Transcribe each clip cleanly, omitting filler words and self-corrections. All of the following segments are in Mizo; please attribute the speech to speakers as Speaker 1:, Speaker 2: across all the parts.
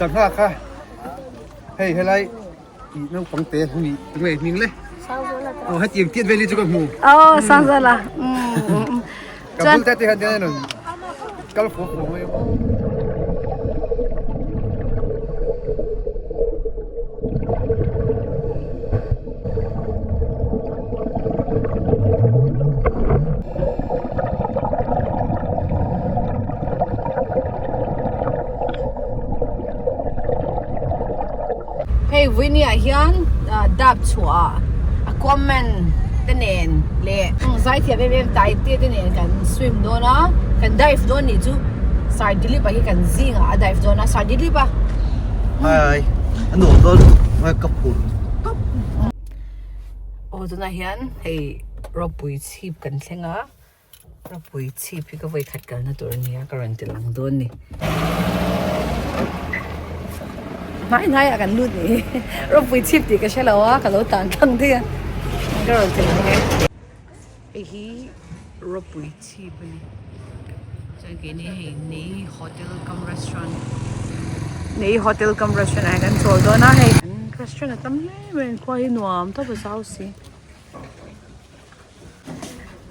Speaker 1: Sangha kha hei helai ih naupang te hmi tunge hming le aw hetiang tiat vel hi chu ka hmu
Speaker 2: aw Sangzala
Speaker 1: ka bul te te khan te rawn kal fawk fawk mai
Speaker 2: Hei Vuinia hian dap chhuah Aquaman te nen leh zaithiam em em tai te te nen kan swim dawn a kan dive dawn nih chu Sir Dilip a hi kan zingah a dive dawn a Sir Dilip a
Speaker 3: Hi a nuam dawn lutuk ka phur tawp.
Speaker 2: Aw tunah hian hei ropui chhip kan thleng a. Ropui chhip hi ka vawi khat kalna tur a nia ka rawn ti lang dawn ni. Hnai hnai ah kan lut ni ropui chhip tih ka hre lo a ka lo tan thlang daih a ka rawn ti lang e. Hei hi ropui chhip a ni chuan keini hei nei hotel cum restaurant nei hotel cum restaurant ah hian kan chawl dawn a hei restaurant a tam hle mai an khua hi nuam tawp a zau si.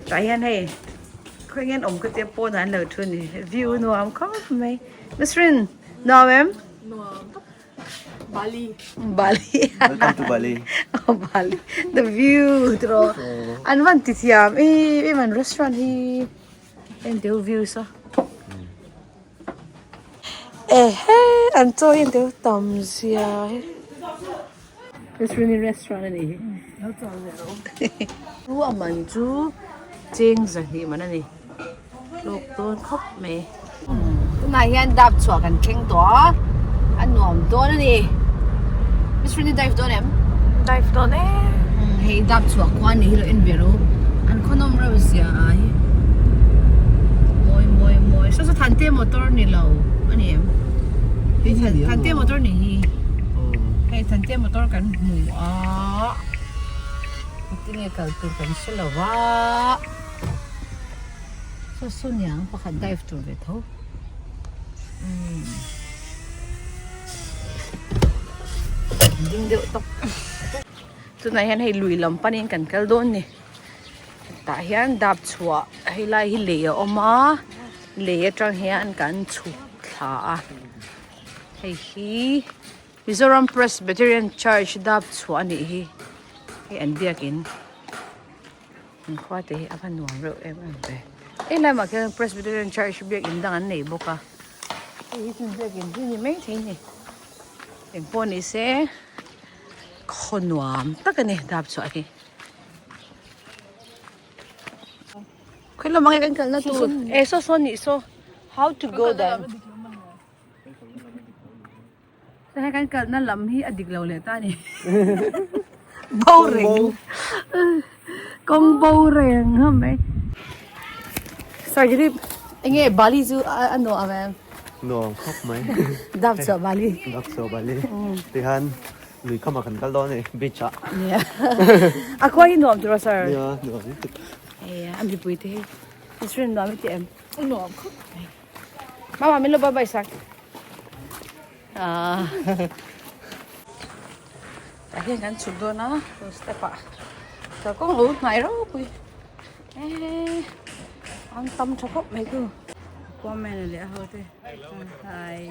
Speaker 2: Tah hian hei khawi nge an awm ka tia pawnah an lo thu a ni view nuam khawp mai Misrin nuam em?
Speaker 4: Nuam tawp Bali
Speaker 2: Bali
Speaker 3: Welcome to Bali
Speaker 2: Oh Bali the view tiraw an van ti thiam em em an restaurant hi en teu views a ehe an chaw hi en teu tam zia hi. Restaurant restaurant a nih hi. Chu a man chu cheng zahnih man a ni. Hlawk dawn khawp mai. Tunah hian dap chhuah kan thleng tawh a, a nuam dawn a ni. Restaurant hi dive dawn em?
Speaker 4: Dive dawn e.
Speaker 2: Hei dap chhuah khua a nih hi lo en ve rawh u. An khawnawm reuh zia a hi. Mawi mawi mawi. Saw saw Thante motor ni lo a ni em? Thante motor ni hi. Hei Thante motor kan hmu a tinge kal tur kan hre lo va saw saw niang pakhat dive tur ve tho umm ding deuh tawp tunah hian hei lui lam panin kan kal dawn ni tah hian dap chhuah hei lai hi lei a awm a lei atang hian kan chhuk thla a. Hei hi Mizoram Presbyterian Church dap chhuah a nih hi hei an biakin an khua te hi a va nuam reuh em em ve hei lamah khian Presbyterian Church biakin dang an nei bawk a hei hi chu biakin hi ni mai thei a ni engpawh ni se khaw nuam tak a ni dap chhuah hi. Khawi lamah nge kan kalna tur eh saw saw nih saw how to go there. Hei kan kalna lam hi a dik lo leh ta a ni. Bo reng. Kawng bo reng ha mai. Sir Dilip, enge Bali chu a nuam em?
Speaker 3: Nuam khawp mai.
Speaker 2: Dap chhuah Bali.
Speaker 3: Dap chhuah Bali. Tihian lui khamah kan kal dawn a ni, beach ah.
Speaker 2: Nia. A khua hi nuam tiraw sir?
Speaker 3: Nia, nuam lutuk.
Speaker 2: Nia, a mipui te hi. Misrin nuam i ti em?
Speaker 4: Nuam khawp mai.
Speaker 2: Mama min lo bye bye sak. Ah. Tah hian kan chhuk dawn a, chu step ah. Ka kawng lo hnai ropui. Eh, an tam tha khawp mai chu. Aquaman leh a ho te. Hi.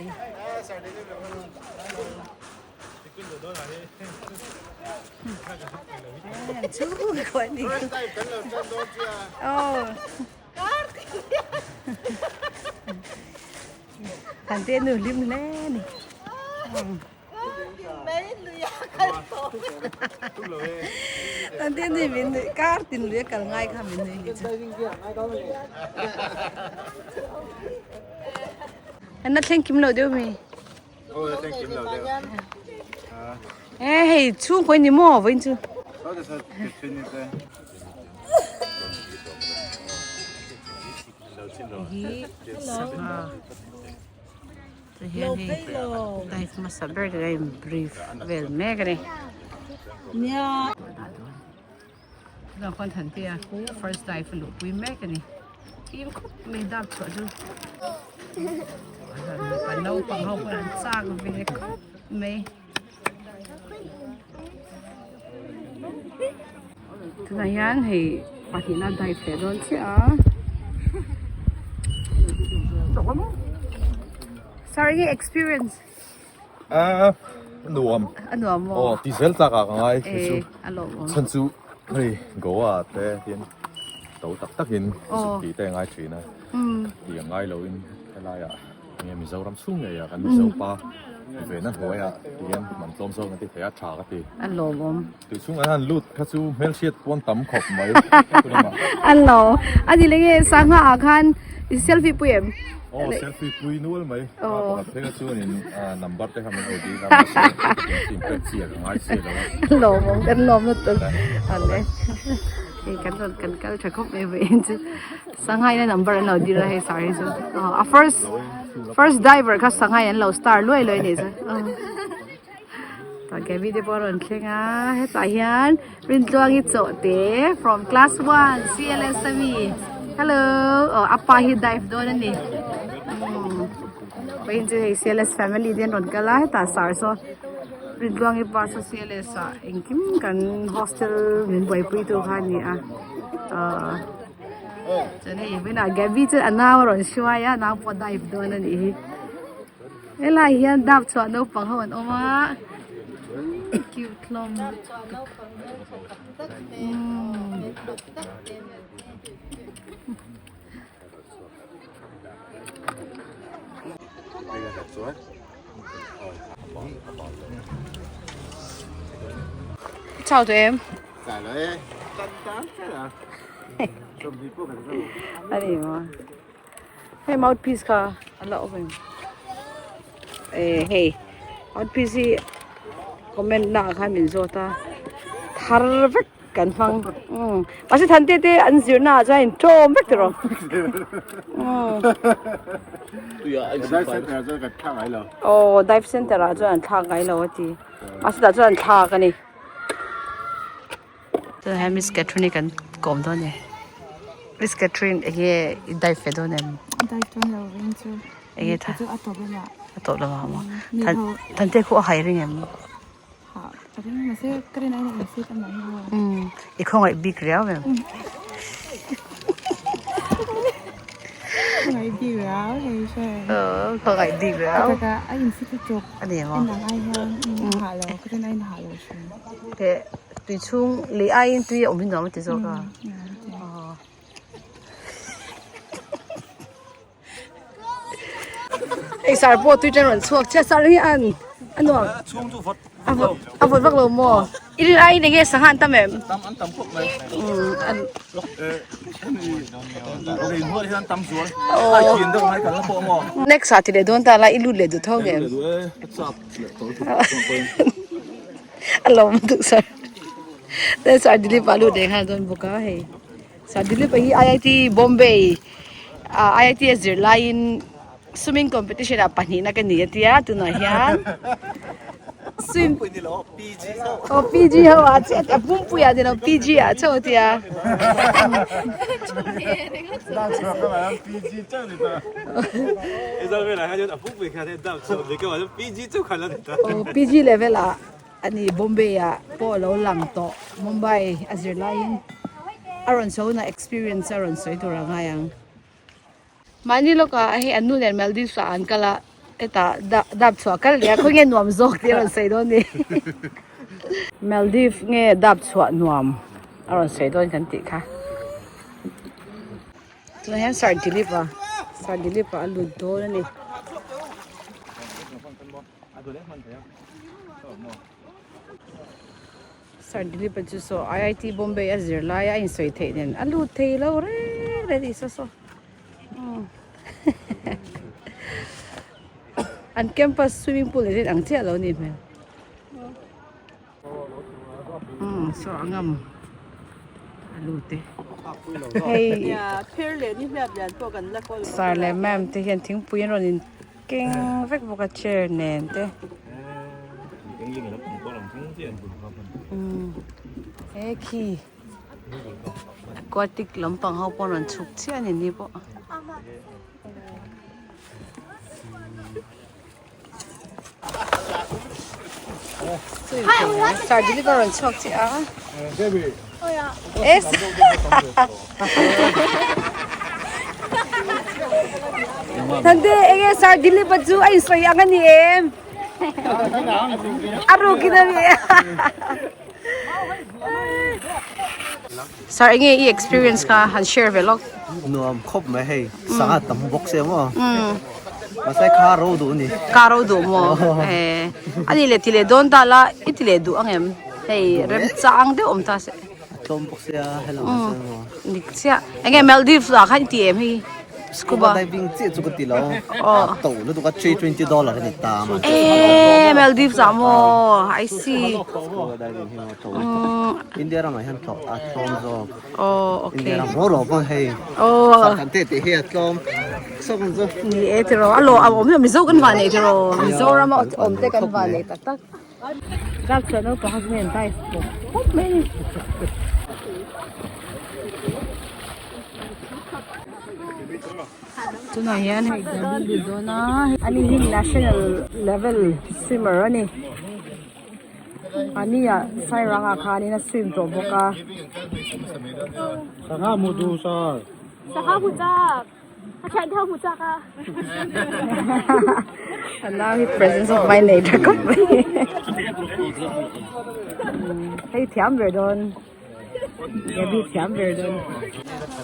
Speaker 2: Chu khuan ni. Oh. Thằng tiên nu lim lên Thằng tiên thì mình cát tin lưới cả ngay cả mình này. Anh nó thank you lo đâu mi. Ê hei chung quên ni mo với chú. Hi sangha ti hian hei dive hmasa ber te a in brief vel mek a ni. Tunah khuan Thantea khu first dive a luhpui mek a ni. Fim khawp mai dap chhuah chu. Mipa naupang ho pawh an chak ve khawp mai. Tunah hian hei pahnihna dive leh dawn chiah a. Sir enge experience?
Speaker 5: A nuam.
Speaker 2: A nuam maw?
Speaker 5: Aw ti zel tlak ah ka ngai hei chu.
Speaker 2: A lawm awm.
Speaker 5: Chhan chu hei Goa te hian to tak tak in zuk tih te a ngai thin a. Tih a ngai lo in helai ah enge Mizoram chhung ngei ah kan Mizo pa ve na hnuai ah ti hian man tlawm zawk an ti thei a tha ka ti.
Speaker 2: A lawm awm.
Speaker 5: Tui chhung an han lut kha chu hmelhriat pawn tam khawp mai.
Speaker 2: A lo. A ni leh nge sangha ah khan i selfie pui em?
Speaker 5: Aw selfie pui nual mai. A pakhat phei kha chuanin number te kha min lo dil a mahse in pek chi a ka ngai si lo a.
Speaker 2: A lawm awm kan lawm lutuk. Awle. Hei kan rawn kan kal tha khawp mai vawiin chu. Sangha in a number an lo dil a hei sir hi chu. A first first diver kha sangha in an lo star luai luai a nih chu. Tah Gaby te pawh a rawn thleng a hetah hian Rintluangi Chawhte from class 1 CLS a mi hello aw a pa hi dive dawn a ni vawiin chu hei CLS family te an rawn kal a hetah sir saw Rintluangi pa saw CLS ah engkim kan hostel min buaipui tu kha a ni a ahh chuan hei vawiinah Gaby chuan a nau a rawn hruai a a nau pawh a dive dawn a nih hi. Helai hian dap chhuah naupang ho an awm a cute hlawm lutuk Chau tawh em? A ni maw? Hei mouthpiece kha a la awm em eh hei mouthpiece hi comment na ah khan min zawt a thar vek kan hmang umm mahse than te te an zir na ah chuan a in tawm vek tiraw umm aw dive center ah chuan an thlak ngai lo a ti mahse tah chuan an thlak a ni. Tunah hian Miss Catherine hi kan kawm dawn e. Miss Catherine eng nge i dive ve dawn em?
Speaker 4: Dive dawn lo ring chu.
Speaker 2: Eng nge tha?
Speaker 4: Chu a tawp lamah.
Speaker 2: A tawp lamah maw? Than Thante khu a hai ring em?
Speaker 4: Ha a ring mahse ka rin aiin a insit a mah hi maw?
Speaker 2: Umm i khawngaih bik riau em?
Speaker 4: Khawngaih bik riau hei hre.
Speaker 2: Aw khawngaih bik riau.
Speaker 4: Ka taka a insit lutuk.
Speaker 2: A ni maw?
Speaker 4: En ang ai hian a hah lo ka rin aiin a hah lo thin.
Speaker 2: He tui chhung lei aiin tui a awm hi nuam a ti zawk a. Hei sar pawh tui ṭan rawn chhuak chiah sar hi an a nuam a vawt a vawt vak lo maw i rin aiin eng nge sangha an tam em?
Speaker 1: Tam an tam khawp mai.
Speaker 2: Next ah ti leh dawn ta la i lut leh duh tho ngem? A lawm duh sir. Then Sir Dilip a lut leh nghal dawn bawk a hei. Sir Dilip a hi IIT Bombay ah IIT a zir laiin swimming competition ah pahnihna ka ni a tia tunah hian swim aw PG ho ah chiah a pumpui ah nilo PG ah chauh a tia. Aw PG level ah a ni Bombay ah pawh a lo lang tawh Mumbai a zir laiin a rawn sawi na experience a rawn sawi tur a ngai ang. Mahni lawkah hei an nu nen Maldives ah an kal a hetah dap chhuah kal leh a khawi nge nuam zawk tih a rawn sawi dawn ni. Maldives nge dap chhuah nuam a rawn sawi dawn kan tih kha. Tunah hian Sir Dilip a Sir Dilip a a lut dawn a ni. Sir Dilip a chu saw IIT Bombay a zir lai a insawi theih nen a lut thei lo reng reng a ni saw saw an campus swimming pool hi ang chiah lo ni hmel umm saw a ngam a lut e hei sir leh ma'am te hian thingpui an rawn in Keng vek bawk a chair nen te. He khi aquatic lampang ho pawh an rawn chhuk chiah a ni ni pawh. Sir deliver rawn chhuak chiah a. Es. Thante enge sir deliver chu a insawi ang a ni em? A rukin a ni. Sir enge i experience kha han share ve lawk.
Speaker 3: Nuam khawp mai hei sangha tam bawk se maw mahse kha ro duh a ni.
Speaker 2: Kha ro duh maw eh ani leh ti leh dawn ta la i ti leh duh ang em hei remchang deuh awm ta se.
Speaker 3: A tlawm bawk sia helam ah chuan maw.
Speaker 2: Dik chiah enge Maldives ah khan i ti em hei.
Speaker 3: Scuba diving chiah chu ka ti lo a to lutuk a $320 a ni ta a
Speaker 2: Eh Maldives ah maw I see
Speaker 3: Scuba diving hi maw to lutuk India ramah hian tlawh a tlawm zawk
Speaker 2: Oh okay
Speaker 3: India ram ro ro pawh hei
Speaker 2: Oh
Speaker 3: kan te tih hi a tlawm sawk ang chu
Speaker 2: Ni e tiraw a lawh a awm lo Mizo kan van nei tiraw Mizoram a awm te kan van nei tak tak Dak chuan naupang a hnen dive pawp pawp mai a ni. Tunah hian hei Gabi lui dawn a ani hi national level swimmer a ni ani ah Sairang ah khanin a swim tawh bawk a.
Speaker 1: Sangha mu du sir.
Speaker 6: Sangha mu chak. A thian thau hmu chak a.
Speaker 2: And now he presence of mind nei tha khawp mai. Hei thiam ber dawn. Gabi thiam ber dawn.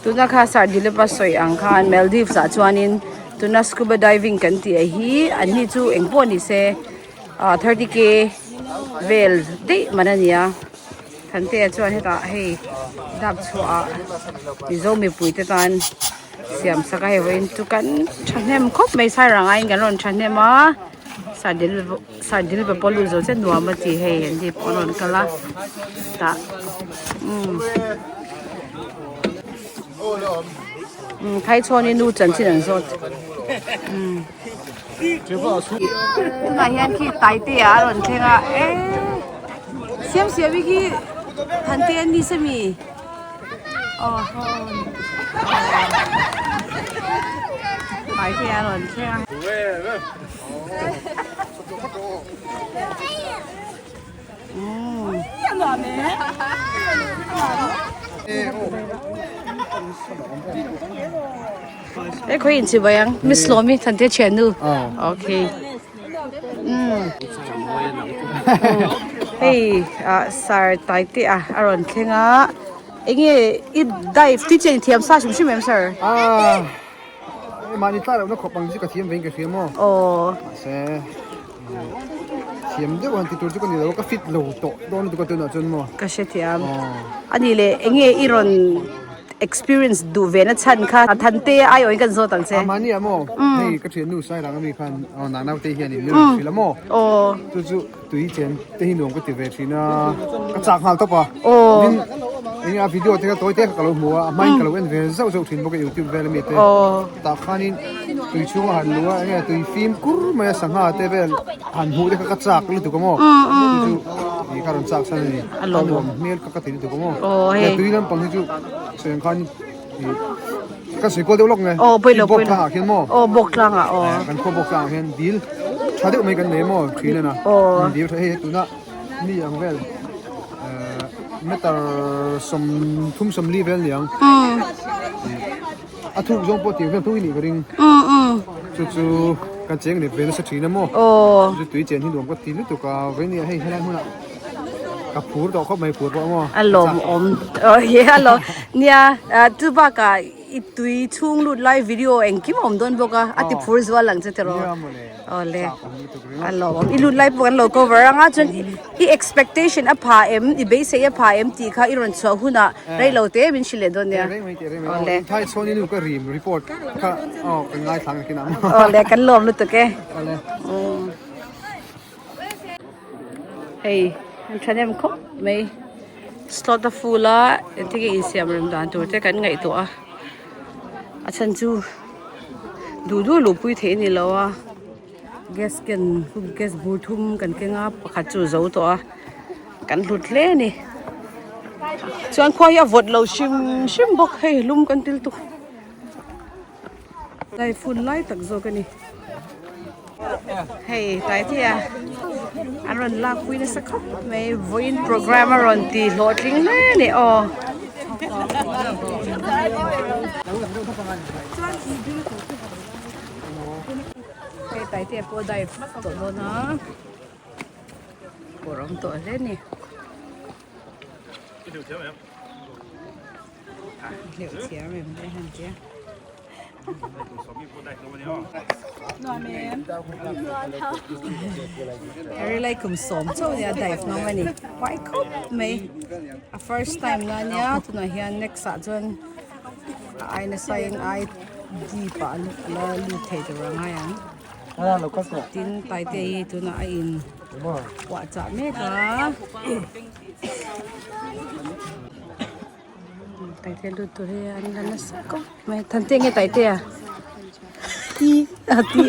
Speaker 2: Tuna kha Sir Dilip a sawi ang khan Maldives ah chuanin tuna scuba diving kan tih hi an ni chu eng pawh ni se 30k vel daih man a nia. Thantea chuan hetah hei dap chhuah ah Mizo mipui te tan siam sak a hei vawiin chu kan thahnem khawp mai sairang aiin kan rawn thahnem a sardil pawh lut zo chiah nuam a ti hei an ni pawh an rawn kal a tah umm Thaichhawni nu chanchin an zawt umm tunah hian khi Taitea a rawn thleng a eee siam siam hi khi Thantea an ni se mi. Aw Pai te a rawn thleng a. E khawi in chibai ang Miss Lomi Thante thiannu. Okay. Hei ah sar tai te a a rawn thleng a enge i dive tui chen i thiam sa hrim hrim em sir?
Speaker 1: Ah mahni tlai lohna khawp ang chu ka thiam vein ka hria maw?
Speaker 2: Aw.
Speaker 1: Mahse thiam deuh han ti tur chu ka ni lo ka fit lo tawh dawn lutuk a tunah chuan maw?
Speaker 2: Ka hrethiam. Ani leh enge i rawn Experience duh ve na chhan kha Thante ai awin kan zawt ang che.
Speaker 1: A mahni ah maw? Hei ka thiannu Sairang ami khan aw nau te hian in min hrilh a maw?
Speaker 2: Aw.
Speaker 1: Chu chu tui chen te hi nuam ka ti ve thin a, ka chak nghal tawp a.
Speaker 2: Aw.
Speaker 1: Tin eng a video te kha tawi te kha ka lo hmu a, a hmain ka lo en ve zauh zauh thin bawk a youtube vel ami te.
Speaker 2: Aw.
Speaker 1: Tah khanin tui chhunga han luh a eng nge tui fim kur mai a sangha te vel han hmuh te kha ka chak lutuk a maw? Chu chu ih ka rawn chak chhan a ni.
Speaker 2: A lawm.
Speaker 1: A nuam hmel kha ka ti lutuk a maw?
Speaker 2: Aw hei.
Speaker 1: Tui lampang hi chu sawi ang khan ih ka sawi kual deuh lawk nge.
Speaker 2: Aw pawilo
Speaker 1: Bawk
Speaker 2: pawilo.
Speaker 1: tlangah khian maw?
Speaker 2: Aw bawk tlangah aw.
Speaker 1: Kan khaw bawk tlangah hian dil tha deuh mai kan nei maw thin a na.
Speaker 2: Aw.
Speaker 1: Dil tha hei tuna mi ang vel meter 30 40 vel niang. A thuk zawng pawh tiang hian thuk i nih ka ring. Chu chu kan cheng leh ve nasa thin a maw. Chu tui chen hi nuam ka ti lutuk a vei nia hei helai hmunah ka phur tawh khawp mai phur pawh a maw.
Speaker 2: A lawmawm aw he a lawm nia chu bakah i tui chhung lut lai video engkim a awm dawn bawk a a ti phur zual ang che tiraw. Awle a lawmawm i lut lai pawh kan lo cover ang a chuan i expectation a pha em i beisei a pha em tih kha i rawn chhuah hunah rei lo te min hrilh leh dawn nia awle awle kan lawm lutuk e hei an thahnem khawp mai slot a full a engtin nge insiam rem dan tur te kan ngaihtuah a a chhan chu duh duh luhpui theih a ni lo a gas ken gas bur thum kan keng a pakhat chu a zo tawh a kan hlut hle a ni chuan khua hi a vawt lo hrim hrim bawk hei lum kan til tuk lai fun lai tak zawk a ni hei tai thei a. An rawn lakpui nasa khawp mai vawiin programme a rawn ti hlawhtling hle a ni aw. Hei Taitea pawh dive tawh dawn a kawr awm tawh hle a ni. Hleuh thiam em le han tia. Arilai kum sawm chauh nia dive ngam a ni huai khawp mai a first time na nia tunah hian next ah chuan a ai nasa in ai deep ah a la lut thei tur a ngai ang tin Taite hi tunah a in puah chah mek a. Taite lut tur hi an la nasa khawp mai Thante nge Taite a ti a ti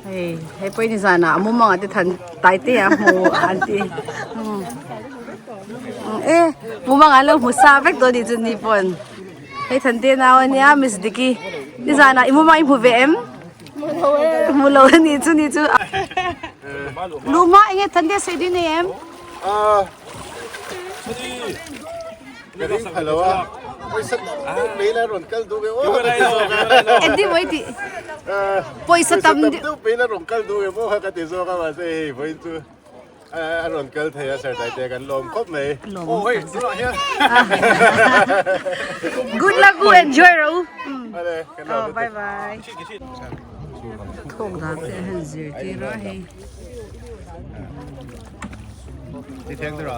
Speaker 2: hei hei pawh ni zan ah a mumang ah te than Taite a hmu an ti e mumang ah an lo hmu sa vek tawh a nih chu ni pawn. Hei Thante nau ania Miss Diki nizanah i mumang i hmu ve em? Hmu lo e. Hmu lo a nih chu ni chu. Luma enge Thante sawi dui nei em?
Speaker 7: Ah. Ka ring pha lo a. Pawisa tam deuh mai la rawn kal duh ve aw.
Speaker 2: Engtin maw i tih? Pawisa tam
Speaker 7: deuh mai la rawn kal duh ve maw kha ka ti zawk a mahse hei vawiin chu. A rawn kal thei a Sir Taite kan lawm khawp mai.
Speaker 2: Oh hei tunah hian. Good luck u enjoy ro.
Speaker 7: Ale kan lawm.
Speaker 2: Oh bye bye. Thawk dan te han zir tir a hei.
Speaker 7: Ti theng tura.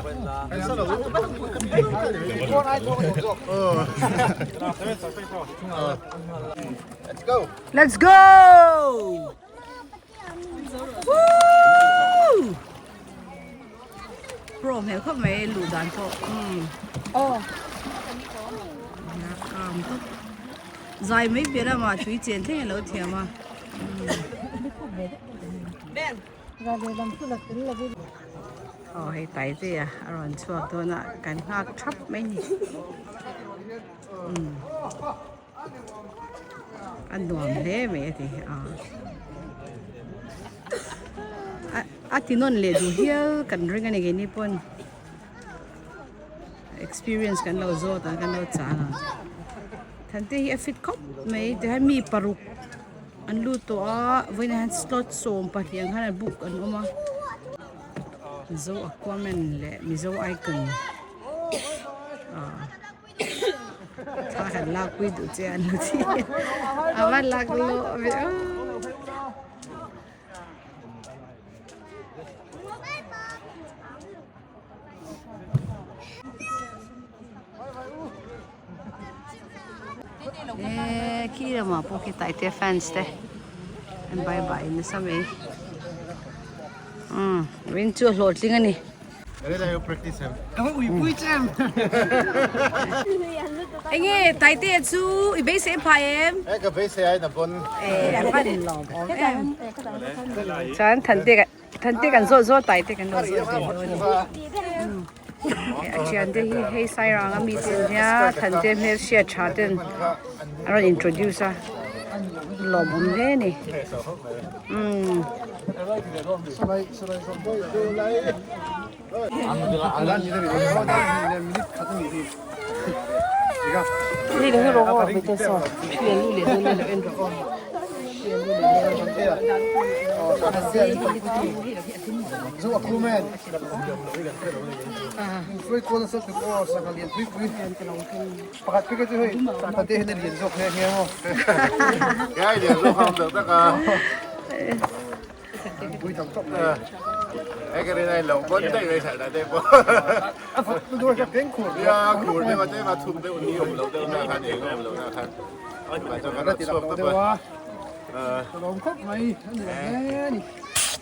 Speaker 7: Let's go.
Speaker 2: Let's go. Pro hmel khawp mai luh dan pawh umm aw kam tawp zai mai piah lamah tui chen thleng a lo thiam a aw hei Taite a rawn chhuak dawn a kan nghak thap mai a ni umm. A nuam hle mai a ti a a ti nawn leh duh hial kan ring a ni keini pawn experience kan lo zawt a kan lo chang a Thante hi a fit khawp mai tihian mi paruk an lut tawh a vawiinah hian slot 12 ang khan an book an awm a Mizo Aquaman leh Mizo Icon ah. Thla han lak pui duh che an lo ti a va lak lawh ve aw. E khi lamah pawh khi Taite fans te an bye bye nasa mai. Umm ring chu a hlawhtling a ni. Enge Taitea chu i beisei phai em?
Speaker 7: E ka beisei ai na pawn.
Speaker 2: E a van lawm awm em. Chuan Thante Thante kan zawt zawt Taite kan lo zawt ve dawn a ni. A thian te hi hei Sairang a mi te an nia Thante hmel hriat tha ten a rawn introduce a lawmawm hle a ni. Umm.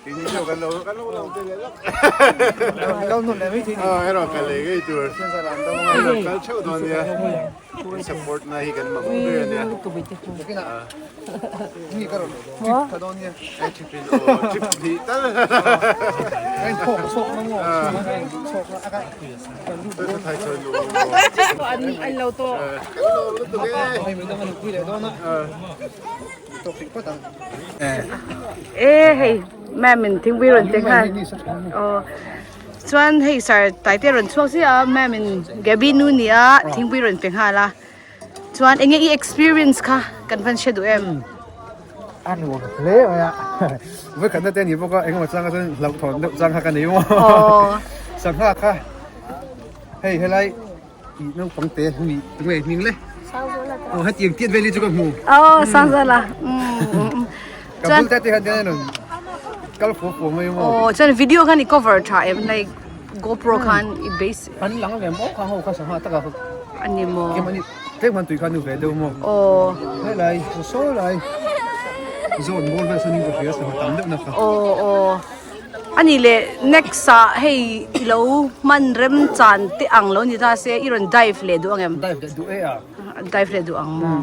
Speaker 7: Keini chu kan lo kan lo lang te leh lawk.
Speaker 1: Kal nawn leh mai thei ni.
Speaker 7: Aw erawh kal leh ngei tur. Erawh kal theuh dawn nia. In support na hi kan mamawh ber ania.
Speaker 1: Mi ka rawn trip tha dawn nia.
Speaker 7: Trip in aw trip hnih tal.
Speaker 1: Ka in thawk chhawk na maw chhawk na aka.
Speaker 7: Thai chuan lu.
Speaker 2: An lo tawh.
Speaker 7: Kan lawm lutuk e.
Speaker 1: Hei midang an pui leh dawn a. Tawk rih phawt ang.
Speaker 2: E hei ma'am in thingpui rawn te khan aw chuan hei sir taite rawn chhuak chiah a ma'am in Gabi nu ni a thingpui rawn pe nghal a chuan enge i experience kha kan van hre duh em.
Speaker 1: A nuam hle mai a vawikhatna te a ni bawk a engemaw changa chuan hlauhthawn deuh chang kha ka nei maw sangha kha hei helai Tih naupang te hemi tunge hming le? Aw hetiang tiat vel hi chu ka hmu.
Speaker 2: Aw Sangzala.
Speaker 1: Ka bul te te khan hian rawn kal fuo fuo mai maw.
Speaker 2: Aw chuan video khan i cover tha em like GoPro khan i base.
Speaker 1: An lang ve maw kha ho kha sangha taka kha.
Speaker 2: Ani maw.
Speaker 1: Kem ani tlem khan tui khan nu ve deuh maw.
Speaker 2: Aw.
Speaker 1: Helai saw lai zawn bawr vel sawn in ka hria sangha tam deuh na kha.
Speaker 2: Aw aw. A nih leh next ah hei i lo hman rem chan te ang lo ni ta se i rawn dive leh duh ang em?
Speaker 1: Dive leh duh e a.
Speaker 2: Dive leh duh ang maw?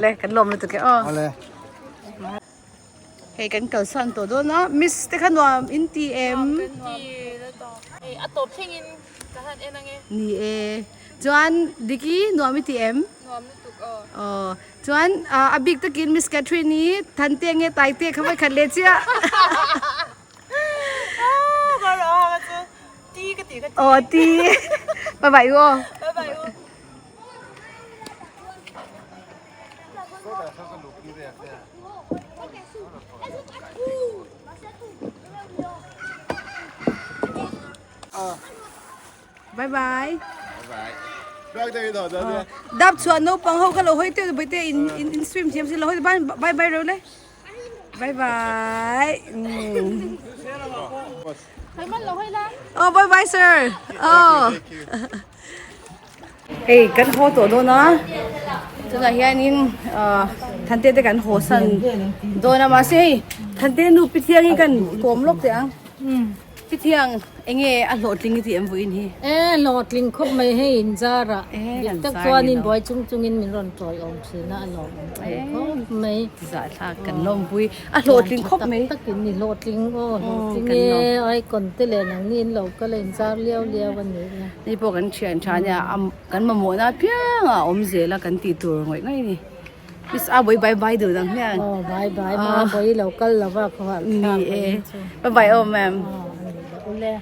Speaker 2: Le kan lawm lutuk e aw.
Speaker 1: Awle.
Speaker 2: Hei kan kalsan tawh dawn a miss te kha nuam in ti em?
Speaker 4: Kan ti la tawh. Hei a tawp thleng in ka han en ang e.
Speaker 2: Ni e. Chuan Diki nuam i ti em?
Speaker 4: Nuam lutuk aw.
Speaker 2: Aw. Chuan a bik takin Miss Catherine hi Thante nge Taite kha vawi khat leh chiah. Aw ti. Bye bye u aw.
Speaker 4: Bye bye u.
Speaker 2: Bye bye.
Speaker 7: Bye bye.
Speaker 2: Dap chuan naupang ho kha lo hawi teuh bai te in in swim thiam si lo hawi ban bye bye reuh le. Bye bye. Oh bye bye sir. Oh. Hei kan haw tawh dawn a tunah hianin Thante te kan haw san dawn a mahse hei Thante nu Pithiang hi kan kawm lawk teh ang. Pithiang enge a hlawhtling i tih em vawiin hi?
Speaker 8: E hlawhtling khawp mai hei inzar ah dik tak chuanin buai chung chungin min rawn tawiawm thin a a lawmawm thei khawp mai.
Speaker 2: Zahthlak kan lawmpui a hlawhtling khawp mai.
Speaker 8: Tha tak takin i hlawhtling aw hlawhtling e icon te leh nangni in lo kal a inzar liau liau a nih na.
Speaker 2: Hei pawh kan thian tha nia kan mamawhna apiang a awm zel a kan tih tur ngawih ngawih a ni. Miss a bawih bye bye duh dang hian.
Speaker 8: Aw bye bye ma bawih lo kal lo va khaw harh thlak
Speaker 2: Ni e. Bye bye aw ma'am.
Speaker 8: Aw ani le ule.